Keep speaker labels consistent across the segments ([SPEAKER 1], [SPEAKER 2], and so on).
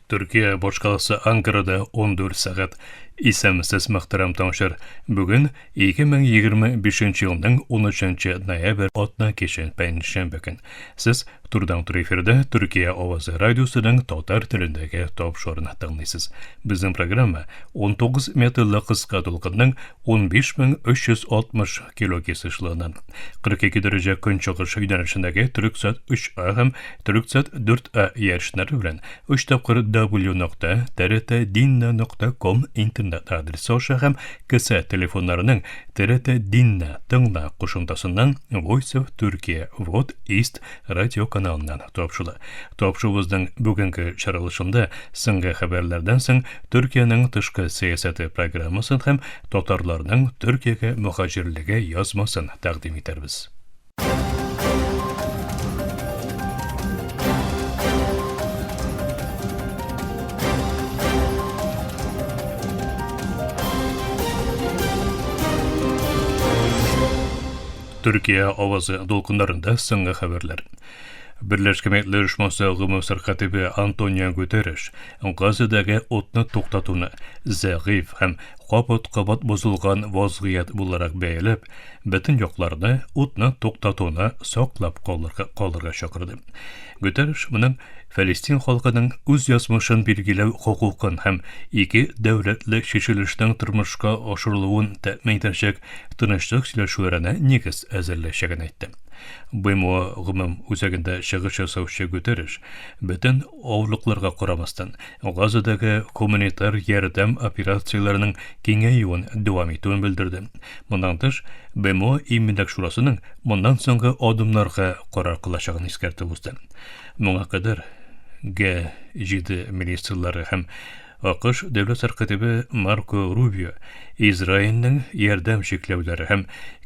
[SPEAKER 1] Төркия башкаласы Анкарада 14 сәгать. Исәнмесез, мөхтәрәм тыңлаучылар. Бүген 2025 елның 13 ноябрь атна киче пәнҗешәмбе көн. Сез турыдан-туры эфирда Төркия авазы радиосының татар телендәге тапшыруын тыңлыйсыз. Безнең программа 19 метрлы кыска дулкынның 15360 килогерц эшелонын 42 дәрәҗә көнчыгыш юнәлешендәге Төрексат 3А һәм Төрексат 4А иярченнәре белән 3 тапкыр w нокта trt dinna нокта ком интернет адресы аша һәм кесә телефоннарының TRT Dinna тыңла кушымтасыннан Voice of Turkey Vod East радиоканалыннан тапшыла. Тапшыруыбызның бүгенге чыгарылышында соңгы хәбәрләрдән соң Төркиянең тышкы сәясәте программасын һәм татарларның Төркиягә мөһаҗирлеге язмасын тәкъдим итәрбез. Төркия авазы дулкыннарында соңгы хәбәрләр. Берләшкән Милләтләр Оешмасы гомум сәркатибе Антонио Гутерреш Газадагы утны туктатуны зәгыйфь һәм кабат-кабат бозылган вазгыять буларак бәяләп, бөтен якларны утны туктатуны саклап калырга, калырга чакырды. Гутерреш моның Фәлестин халкының үз язмышын билгеләү хокукын һәм ике дәүләтле чишелешнең тормышка ашырылуын тәэмин итәчәк тынычлык сөйләшүләренә нигез әзерләячәген әйтте. БМО гомум үзәгендә чыгыш ясаучы Гутерреш, бөтен авырлыкларга карамастан, Газадагы гуманитар ярдәм операцияләренең киңәюен дәвам итүен белдерде. Моннан тыш, БМО Иминлек шурасының моннан соңгы адымнарга карар кылачагын искәртеп узды. Моңа кадәр Г7 министрлары һәм АКШ дәүләт сәркатибе Марко Рубио Израильнең ярдәм чикләүләре һәм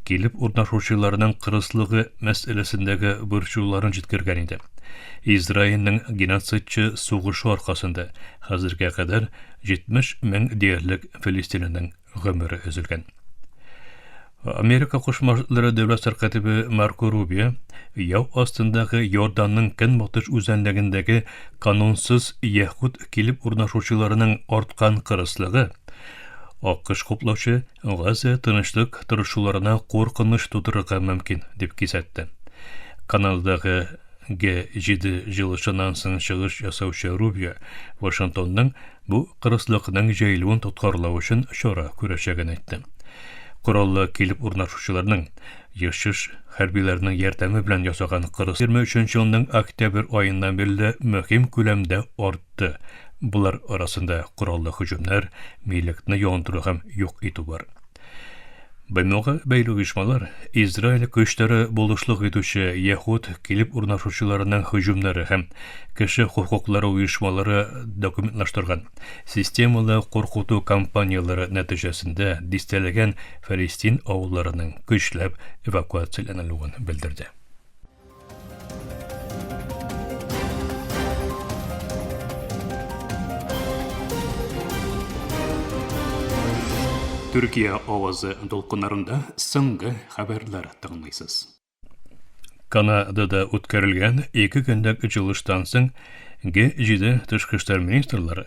[SPEAKER 1] килеп урнашучыларның кырыслыгы мәсьәләсендәге борчуларын җиткергән иде. Израильнең геноцидчы сугышы аркасында хәзергә кадәр 70 мең диярлек филистинлының гомере өзелгән. Америка Кушма Штатлары дәүләт сәркатибе Марко Рубио яу астындагы Йорданның көнбатыш үзәнлегендәге канунсыз яһүд килеп урнашучыларының арткан кырыслыгы АКШ хуплаучы Газа тынычлык тырышуларына куркыныч тудырырга мөмкин, дип кисәтте. Канададагы Г7 җыелышыннан соң чыгыш ясаучы Рубио Вашингтонның Бу кырыслыкның җәелүен тоткарлау өчен чара күрәчәген әйтте. Кораллы килеп урнашучыларның еш-еш хәрбиләрнең ярдәме белән ясаган кырыс 23 елның октябрь аеннан бирле мөһим күләмдә артты. Болар арасында кораллы һөҗүмнәр, милекне яндыру һәм юк итү бар. БМОга бәйле оешмалар Израиль көчләре булышлык итүче яһүд килеп урнашучыларының һөҗүмнәре һәм кеше хокуклары оешмалары документлаштырган системалы куркыту кампанияләре нәтиҗәсендә дистәләгән фәлестин авылларының көчләп эвакуацияләнелүен белдерде. Төркия авазы дулкыннарында соңгы хәбәрләр тыңлыйсыз. Канадада үткәрелгән ике көнлек җыелыштан соң Г7 тышкы эшләр министрлары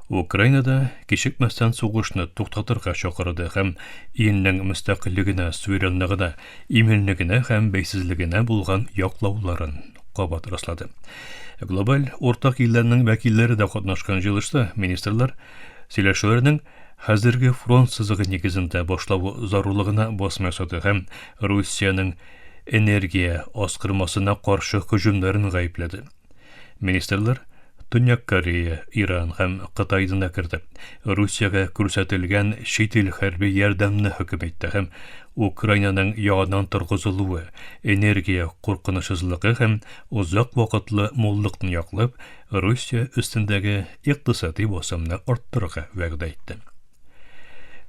[SPEAKER 1] Украинада кичекмәстән сугышны туктатырга чакырды һәм илнең мөстәкыйльлегенә, суверенлыгына, иминлегенә һәм бәйсезлегенә булган яклауларын кабат раслады. Глобаль уртак илләрнең вәкилләре дә катнашкан җыелышта министрлар сөйләшүләрнең хәзерге фронт сызыгы нигезендә башлавы зарурлыгына басым ясады һәм Русиянең энергия аскырмасына каршы һөҗүмнәрен гаепләде. Министрлар Төньяк Корея, Иран һәм Кытайны да кертеп, Русиягә күрсәтелгән чит ил хәрби ярдәмне хөкем итте һәм Украинаның яңадан торгызылуы, энергия куркынычсызлыгы һәм озак вакытлы муллыкны яклап, Русия өстендәге икътисади басымны арттырырга вәгъдә итте.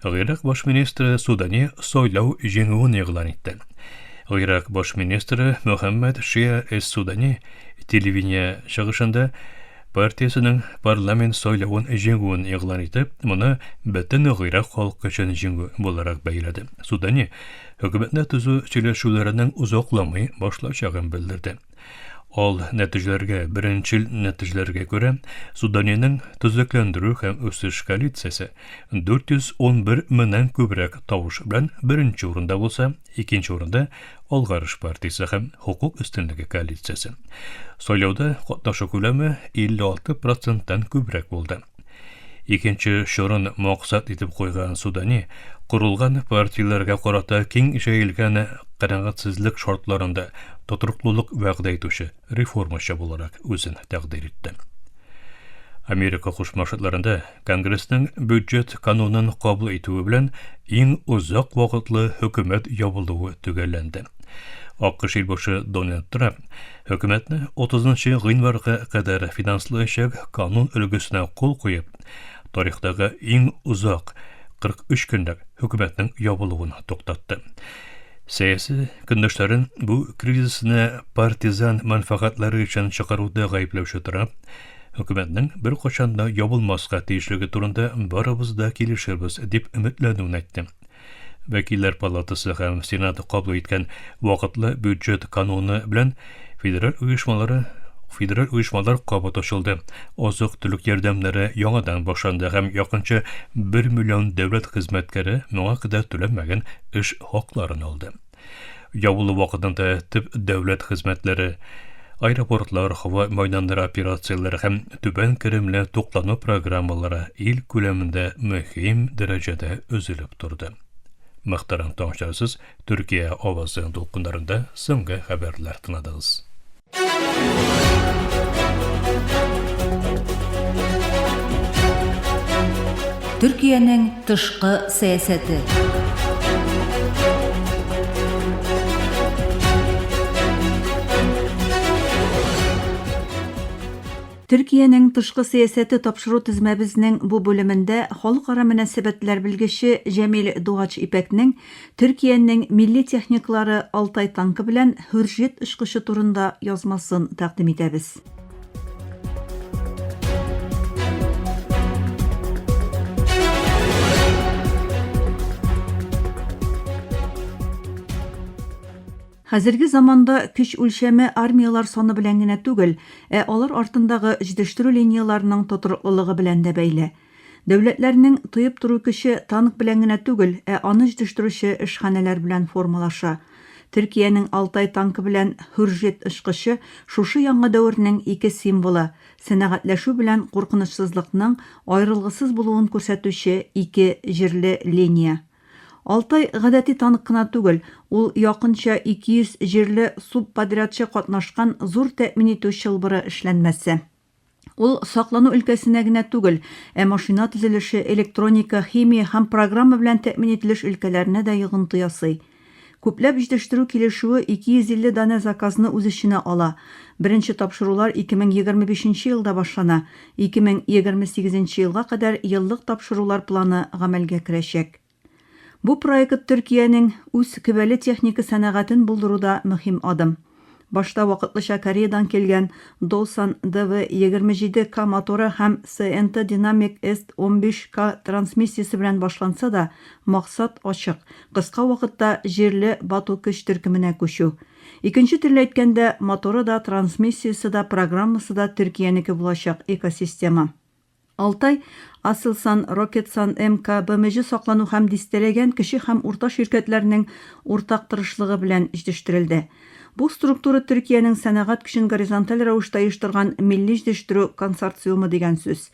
[SPEAKER 1] Гыйрак баш министры Судани сайлау җиңүен игълан итте. Гыйрак баш министры Мөхәммәд Шиа эс-Судани телевидение чыгышында партиясенең парламент сайлавын җиңүен игълан итеп, моны бөтен Гыйрак халкы өчен җиңү буларак бәяләде. Судани хөкүмәтне төзү сөйләшүләренең озакламый башлачагын белдерде. Ал нәтиҗәләргә, беренчел нәтиҗәләргә күрә, Суданинең Төзекләндерү һәм үсеш коалициясе 411 меңнән күбрәк тавыш белән беренче урында булса, икенче урында Алгарыш партиясе һәм Хокук өстенлеге коалициясе. Сайлауда катнашу күләме 56 проценттан күбрәк булды. Икенче чорын максат итеп куйган Судани корылган партияләргә карата киң җәелгән канәгатьсезлек шартларында тотрыклылык вәгъдә итүче реформачы буларак үзен тәкъдир итте. Америка Кушма Штатларында Конгрессның бюджет канунын кабул итүе белән иң озак вакытлы хөкүмәт ябылуы төгәлләнде. АКШ илбашы Дональд Трамп Хөкүмәтне 30 нчы гыйнварга кадәр финанслаячак канун өлгесенә кул куеп, тарихтагы иң озак 43 көнлек хөкүмәтнең ябылуын туктатты. Сәяси көндәшләрен бу кризисны партизан мәнфәгатьләре өчен чыгаруда гаепләүче Трамп, хөкүмәтнең беркайчан да ябылмаска тиешлеге турында барыбыз да килешербез, дип өметләнүен әйтте. Вәкилләр палатасы һәм Сенат кабул иткән вакытлы бюджет кануны белән федераль оешмалары федераль оешмалар кабат ачылды. Азык-төлек ярдәмнәре яңадан башланды һәм якынча 1 миллион дәүләт хезмәткәре моңа кадәр түләнмәгән эш хакларын алды. Ябылу вакытында төп дәүләт хезмәтләре, аэропортлар, һава мәйданнары операцияләре һәм түбән керемле туклану программалары ил күләмендә мөһим дәрәҗәдә өзелеп торды. Мөхтәрәм тыңлаучылар, сез Төркия авазы дулкыннарында соңгы хәбәрләр тыңладыгыз.
[SPEAKER 2] Төркиянең тышкы сәясәте.
[SPEAKER 3] Төркиянең тышкы сәясәте тапшыру тезмәбезнең бу бүлемендә халыкара мөнәсәбәтләр белгече Җәмил Дугач Ипәкнең Төркиянең милли техниклары Алтай танкы белән Һүрҗет очкычы турында язмасын тәкъдим итәбез. Хәзерге заманда көч үлчәме армияләр саны белән генә түгел, ә алар артындагы җитештерү линияләренең тотрыклылыгы белән дә бәйле. Дәүләтләрнең тоеп тору көче танк белән генә түгел, ә аны җитештерүче эшханәләр белән формалаша. Төркиянең Алтай танкы белән Һүрҗет очкычы шушы яңа дәвернең ике символы, сәнәгатьләшү белән куркынычсызлыкның аерылгысыз булуын күрсәтүче ике җирле линия. Алтай гадәти танк кына түгел, ул якынча 200 җирле субподрядчы катнашкан зур тәэмин итү чылбыры эшләнмәсе. Ул саклану өлкәсенә генә түгел, ә машина төзелеше, электроника, химия һәм программа белән тәэмин ителеш өлкәләренә дә йогынты ясый. Күпләп җитештерү килешүе 250 данә заказны үз эченә ала. Беренче тапшырулар 2025 нче елда башлана, 2028 нче елга кадәр еллык тапшырулар планы гамәлгә керәчәк. Бу проект Төркиянең үз көбәле техника сәнәгатен булдыруда мөһим адым. Башта вакытлыча Кореядан килгән Doosan DV27 K моторы һәм CNT Dynamic Est 15 K трансмиссиясе белән башланса да, максат ачык, кыска вакытта җирле Бату көч төркеменә күчү. Икенче төрле әйткәндә, моторы да, трансмиссиясе дә, программасы да Төркиянеке булачак экосистема. Алтай, Aselsan, Roketsan, MK, BMG саклану һәм дистәләгән кече һәм урта ширкәтләрнең уртак тырышлыгы белән җитештерелде. Бу структура Төркиянең сәнәгать көчен горизонталь рәвештә оештырган милли җитештерү консорциумы дигән сүз.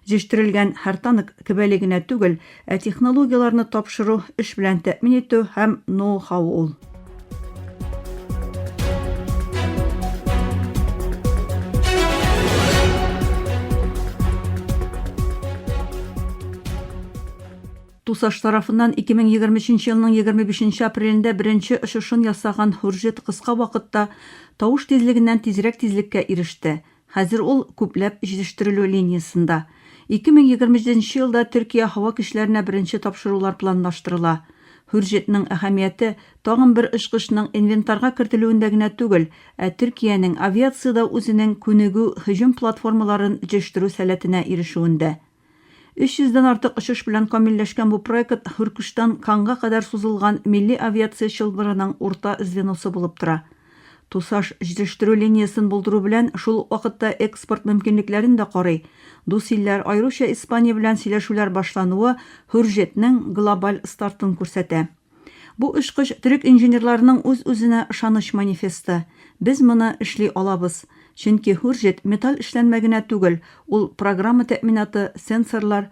[SPEAKER 3] Җитештерелгән һәр танк кебәли генә түгел, ә технологияләрне тапшыру, эш белән тәэмин итү һәм ноу-хау ул. ТУСАШ тарафыннан 2023 елның 25 апрелендә беренче очышын ясаган Һүрҗет кыска вакытта тавыш тизлегеннән тизрәк тизлеккә иреште. Хәзер ул күпләп җитештерелү линиясендә. 2027 нче елда Төркия һава көчләренә беренче тапшырулар планлаштырыла. Һүрҗетның әһәмияте тагын бер очкычның инвентарьга кертелүендә генә түгел, ә Төркиянең авиациядә үзенең күнегү һөҗүм платформаларын җитештерү сәләтенә ирешүендә. 300 дән артык очыш белән камилләшкән бу проект Һүркүштан Канга кадәр сузылган милли авиация чылбырының урта звеносы булып тора. ТУСАШ җитештерү линиясен булдыру белән шул ук вакытта экспорт мөмкинлекләрен дә карый. Дус илләр, аеруча Испания белән сөйләшүләр башлануы Hürjet-нең глобаль стартын күрсәтә. Бу очкыч төрек инженерларының үз-үзенә ышаныч манифесты. Без моны эшли алабыз. Чөнки Hürjet металл эшләнмә генә түгел, ул программа тәэминаты, сенсорлар,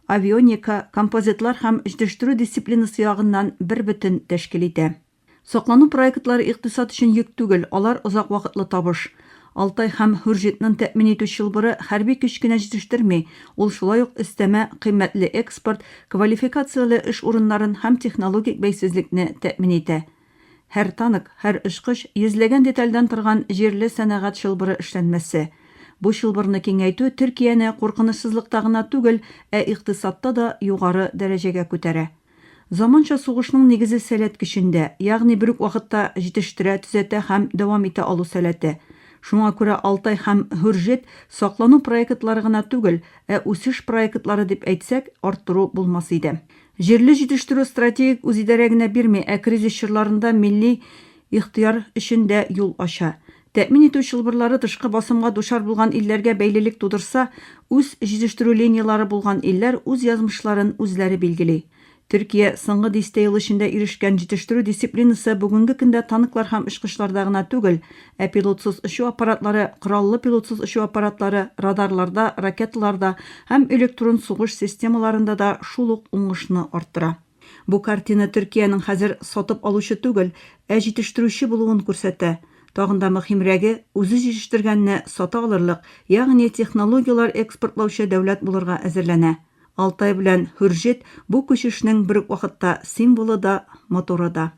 [SPEAKER 3] авионика, композитлар һәм җитештерү дисциплинасы ягыннан бербөтен тәшкил итә. Саклану проектлары икътисад өчен йөк түгел, алар озак вакытлы табыш. Алтай һәм Hürjet-нын тәэмин итү чылбыры хәрби көч кенә җитештерми, ул шулай ук өстәмә кыйммәтле экспорт, квалификацияле эш урыннарын һәм технологик бәйсезлекне тәэмин итә. Һәр танк, һәр очкыч, йөзләгән детальдән торган җирле сәнәгать чылбыры эшләнмәсе. Бу чылбырны киңәйтү Төркияне куркынычсызлыкта гына түгел, ә икътисадта да югары дәрәҗәгә күтәрә. Заманча сугышның нигезе сәләт көчендә, ягъни бер үк вакытта җитештерә, төзәтә һәм дәвам итә алу сәләте. Шуңа күрә Алтай һәм Hürjet саклану проектлары гына түгел, ә үсеш проектлары дип әйтсәк, арттыру булмас иде. Җирле җитештерү стратегик үзидарә генә бирми, ә кризис чорларында милли ихтыяр өчен дә юл ача. Тәэмин итү чылбырлары тышкы басымга дучар булган илләргә бәйлелек тудырса, үз җитештерү линияләре булган илләр үз язмышларын үзләре билгели. Төркия соңгы дистә ел эчендә ирешкән җитештерү дисциплинасы бүгенге көндә танклар һәм очкычларда гына түгел, ә пилотсыз очу аппаратлары, кораллы пилотсыз очу аппаратлары, радарларда, ракеталарда һәм электрон сугыш системаларында да шул ук уңышны арттыра. Бу картина Төркиянең хәзер сатып алучы түгел, ә җитештерүче булуын күрсәтә. Тагын да мөһимрәге, үзе җитештергәнне сата алырлык, ягъни технологияләр экспортлаучы дәүләт булырга әзерләнә. Алтай белән Hürjet бу күчешнең бер үк вакытта символы да, моторы да.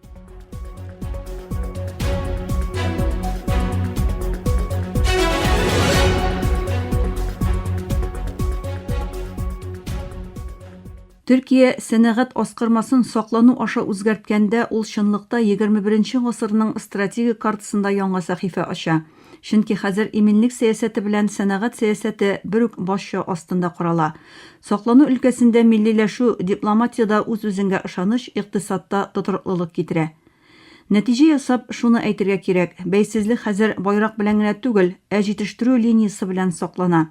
[SPEAKER 3] Төркия сәнәгать аскырмасын саклану аша үзгәрткәндә, ул чынлыкта егерме беренче гасырның стратегик картасында яңа сәхифә ача. Чөнки хәзер иминлек сәясәте белән сәнәгать сәясәте бер үк башча астында карала. Саклану өлкәсендә миллиләшү, дипломатиядә үз-үзеңгә ышаныч, икътисадта тотрыклылык китерә. Нәтиҗә ясап, шуны әйтергә кирәк, бәйсезлек хәзер байрак белән генә түгел, ә җитештерү линиясе белән саклана.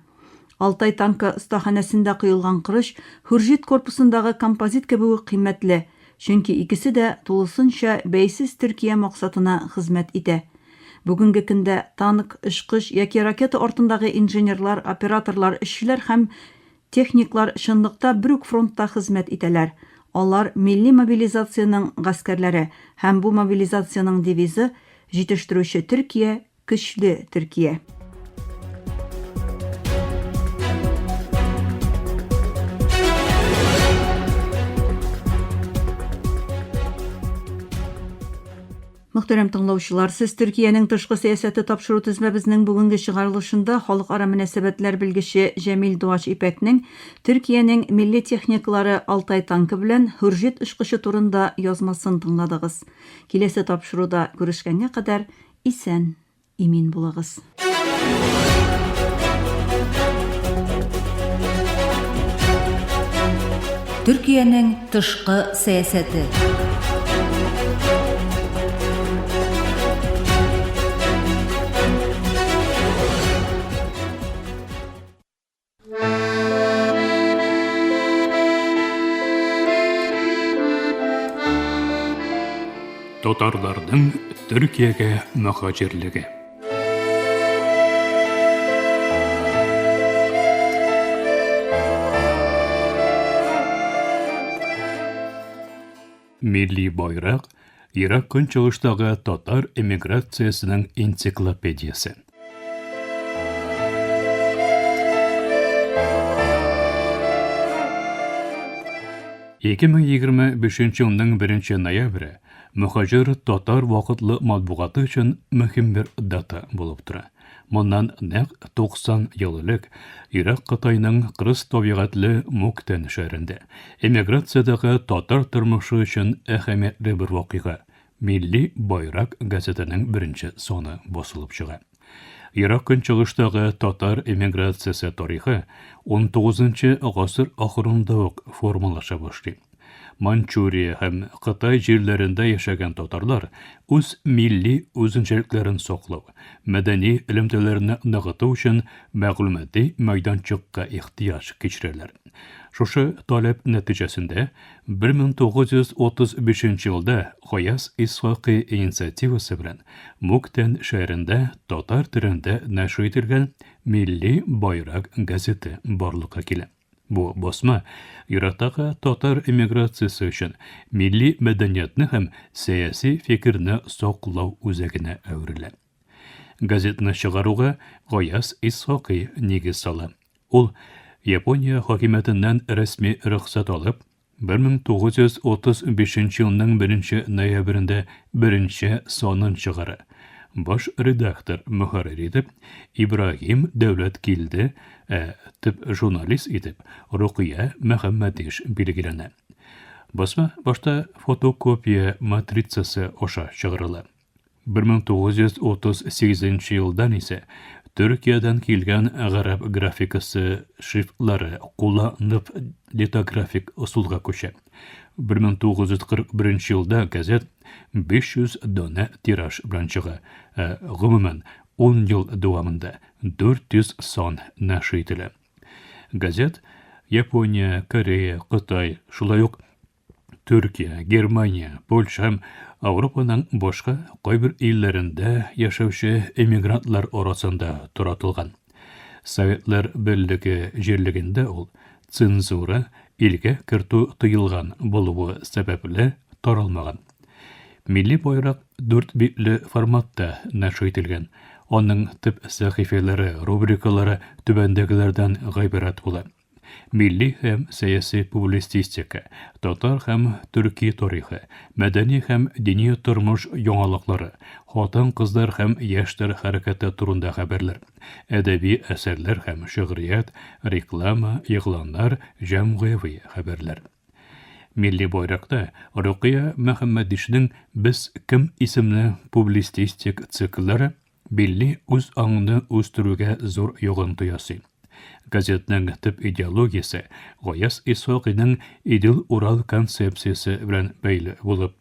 [SPEAKER 3] Алтай танкы остаханәсендә коелган корыч Hürjet корпусындагы композит кебек үк кыйммәтле, чөнки икесе дә тулысынча бәйсез Төркия максатына хезмәт итә. Бүгенге көндә танк, очкыч яки ракета артындагы инженерлар, операторлар, эшчеләр һәм техниклар чынлыкта бер үк фронтта хезмәт итәләр. Алар, милли мобилизациянең гаскәрләре, һәм бу мобилизациянең девизы, Җитештерүче Төркия, Көчле Төркия. Мөхтәрәм тыңлаучылар, сез Төркиянең тышкы сәясәте тапшыру тезмәбезнең бүгенге чыгарылышында халыкара мөнәсәбәтләр белгече Җәмил Дуач Ипәкнең Төркиянең милли техникалары Алтай танкы белән Hürjet очкычы турында язмасын тыңладыгыз. Киләсе тапшыруда күрешкәнгә кадәр Исән, имин булыгыз.
[SPEAKER 2] Төркиянең тышкы сәясәте.
[SPEAKER 1] Татарларның Төркиягә мөхаҗирлеге. Милли байрак Ерак Көнчыгыштагы татар эмиграциясенең энциклопедиясе. 2025 елның 1 ноябре мөхаҗир татар вакытлы матбугаты өчен мөһим бер дата булып тора. Моннан нәкъ 90 ел элек Ерак Кытайның кырыс табигатьле Муктен шәһәрендә эмиграциядәге татар тормышы өчен әһәмиятле бер вакыйга, Милли байрак газетының беренче саны басылып чыга. Ерак Көнчыгыштагы татар эмиграциясе тарихы 19 гасыр ахырында ук формалаша башлый. Маньчжурия һәм Кытай җирләрендә яшәгән татарлар үз милли үзенчәлекләрен саклау, мәдәни элемтәләрне ныгыту өчен мәгълүмати мәйданчыкка ихтыяҗ кичерәләр. Шушы таләп нәтиҗәсендә 1935 елда Гаяз Исхакый инициативасы белән Муктен шәһәрендә татар телендә нәшер ителгән Милли байрак газеты барлыкка килә. Бу басма ерактагы татар эмиграциясе өчен милли мәдәниятне һәм сәяси фикерне саклау үзәгенә әверелә. Газетны чыгаруга Гаяз Исхакый нигез сала. Ул, Япония хакимиятеннән рәсми рөхсәт алып, 1935 елның беренче ноябрендә беренче санын чыгара. Баш редактор, мөхәррир итеп Ибраһим Дәүләткилде, ә төп журналист итеп Рокыя Мөхәммәдиш билгеләнә. Басма башта фотокопия матрицасы аша чыгарыла. 1938 елдан исә Төркиядән килгән гарәп графикасы шрифтлары кулланып литографик ысулга күчә. 1941 елда газет 500 данә тираж белән чыга, ә гомумән 10 ел дәвамында 400 сан нәшер ителә. Газет Япония, Корея, Кытай, шулай ук Төркия, Германия, Польша һәм Ауропаның башка кайбер илләрендә яшәүче эмигрантлар арасында таратылган. Советлар Берлеге җирлегендә ул цензура илгә кертү тыелган булуы сәбәпле таралмаган. Милли байрак дүрт битле форматта нәшер ителгән. Аның төп сәхифәләре, рубрикалары түбәндәгеләрдән гыйбарәт була. Милли һәм сәяси публицистика, татар һәм төрки тарихы, мәдәни һәм дини тормыш яңалыклары, хатын-кызлар һәм яшьләр хәрәкәте турында хәбәрләр, әдәби әсәрләр һәм шигърият, реклама, игъланнар, җәмгыяви хәбәрләр. Милли байракта Рөкыя Мөхәммәдишнең Без кем исемле публицистик цикллары Милли үз-аңны үстерүгә зур йогынты ясый. Газетның төп идеологиясе Гаяз Исхакыйның Идел-Урал концепциясе белән бәйле булып,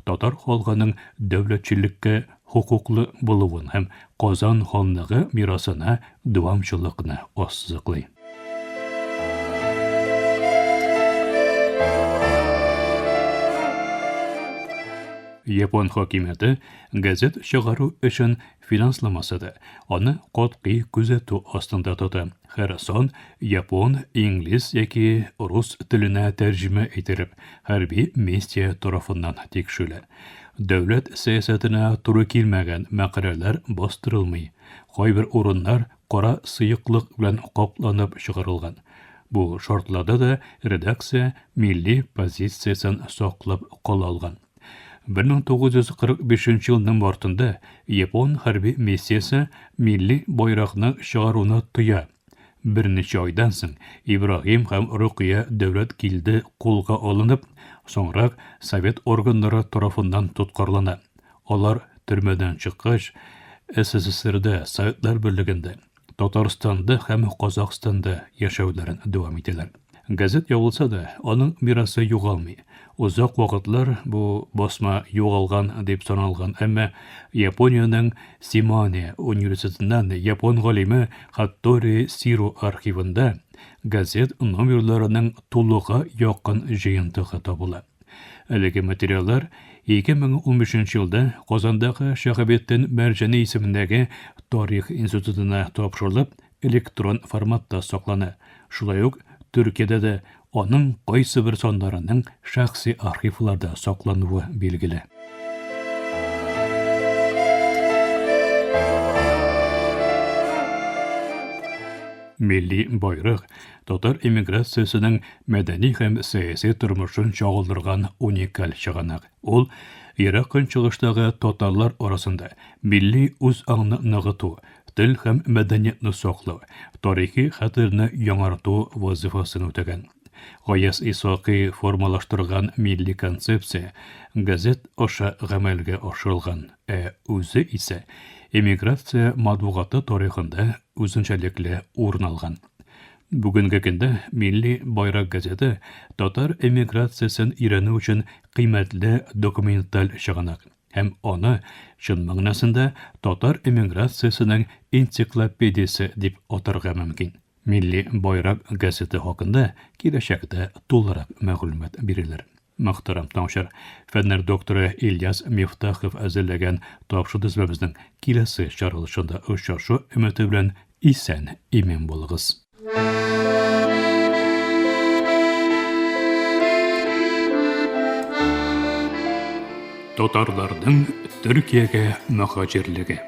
[SPEAKER 1] татар халкының дәүләтчелеккә хокуклы булуын һәм Казан ханлыгы мирасына дәвамчылыкны ассызыклый. Япон хакимияте газет чыгару өчен финансламаса да, аны катгый күзәтү астында тота. Һәр сан япон, инглиз яки рус теленә тәрҗемә ителеп, хәрби миссия тарафыннан тикшерелә. Дәүләт сәясәтенә туры килмәгән мәкаләләр бастырылмый. Кайбер урыннар кара сыеклык белән капланып чыгарылган. Бу шартларда да редакция милли позициясен саклап кала алган. 1945 елның мартында япон хәрби миссиясе милли байракны чыгаруны тыя. Берничә айдан соң Ибраһим һәм Рөкыя Дәүләткилде кулга алынып, соңрак совет органнары тарафыннан тоткарлана. Алар төрмәдән чыккач, СССРда, Советлар Берлегендә, Татарстанда һәм Казахстанда яшәүләрен дәвам итәләр. Газет ябылса да, аның мирасы югалмый. Озак вакытлар бу басма югалган дип саналган, әмма Япониянең Симане университетыннан япон галиме Хаттори Сиро архивында газет номерларының тулыга якын җыентыгы табыла. Әлеге материаллар 2015 елда Казандагы Шәһабетдин Мәрҗани исемендәге Тарих институтына тапшырылып, электрон форматта саклана. Шулай ук Төркиядә дә аның кайсыбер саннарының шәхси архивларда саклануы билгеле. Милли байрак татар эмиграциясенең мәдәни һәм сәяси тормышын чагылдырган уникаль чыганак. Ул Ерак Көнчыгыштагы татарлар арасында милли үзаңны ныгыту, тел һәм мәдәниятне саклау, тарихи хәтерне яңарту вазыйфасын үтәгән. Гаяз Исхакый формалаштырган милли концепция газет аша гамәлгә ашырылган, ә үзе исә эмиграция матбугаты тарихында үзенчәлекле урын алган. Бүгенге көндә Милли байрак газеты татар эмиграциясен өйрәнү өчен кыйммәтле документаль чыганак һәм аны чын мәгънәсендә татар эмиграциясенең энциклопедиясе дип атарга мөмкин. Милли байрак газеты хакында киләчәктә тулырак мәгълүмат бирелер. Мөхтәрәм тыңлаучылар, фәннәр докторы Ильяс Мифтахов әзерләгән тапшыру төзмәбезнең киләсе чыгарылышында очрашу өмете белән исән имин булыгыз. Татарларның Төркиягә мөһаҗирлеге.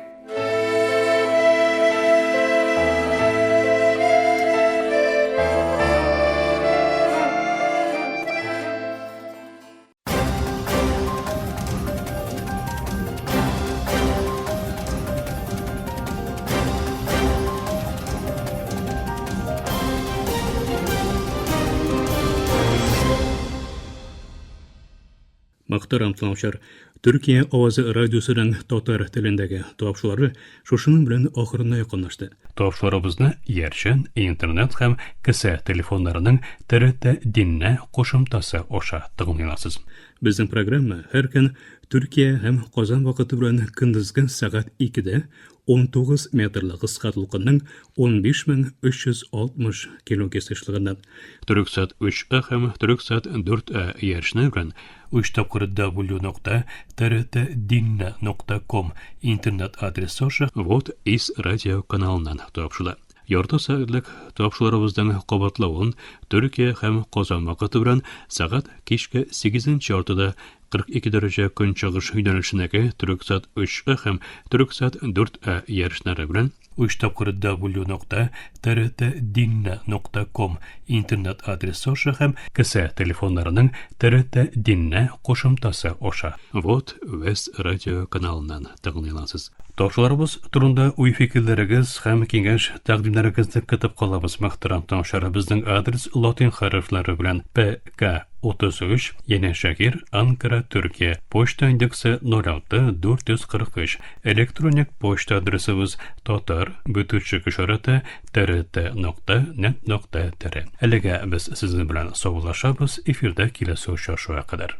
[SPEAKER 1] Мөхтәрәм тыңлаучылар, Төркия авазы радиосының татар телендәге тапшырулары шушының белән ахырына якынлашты. Тапшыруларыбызны иярчен, интернет һәм кесә телефоннарының ТРТ Динне кушымтасы аша тыңлый аласыз. Безнең программа һәр көн Төркия һәм Казан вакыты белән көндезге сәгать 2-дә 19 метрлы кыска дулкынның 15360 килогерц ешлыгыннан Төрексат 3А һәм Төрексат 4А иярчене белән 3 тапкыр w нокта trtdinna.com интернет адресы аша Вот из радио каналыннан тапшыла. Ярты сәгатьлек тапшыруларыбызның кабатлавын Төркия һәм Казан вакыты белән сәгать кичке 8 яртыда 42 дәрәҗә көнчыгыш юнәлешендәге Төрексат 3А һәм Төрексат 4А иярченнәре белән 3 тапкыр w нокта trtdinna нокта ком интернет адресы аша һәм кесә телефоннарының TRT Dinna кушымтасы аша Вот Вест радио каналыннан тыңлый аласыз. Тапшыруларыбыз турында уй-фикерләрегез һәм киңәш-тәкъдимнәрегезне көтеп калабыз, мөхтәрәм тыңлаучылар. Безнең адрес латин хәрефләре белән PK 33, Янәшәһир, Анкара, Төркия. Почта индексы 06 443. Электроник почта адресыбыз татар бөтүчек ишарәте trt нокта нет нокта tr. Әлегә без сезнең белән саубуллашабыз, эфирдә киләсе очрашуга кадәр.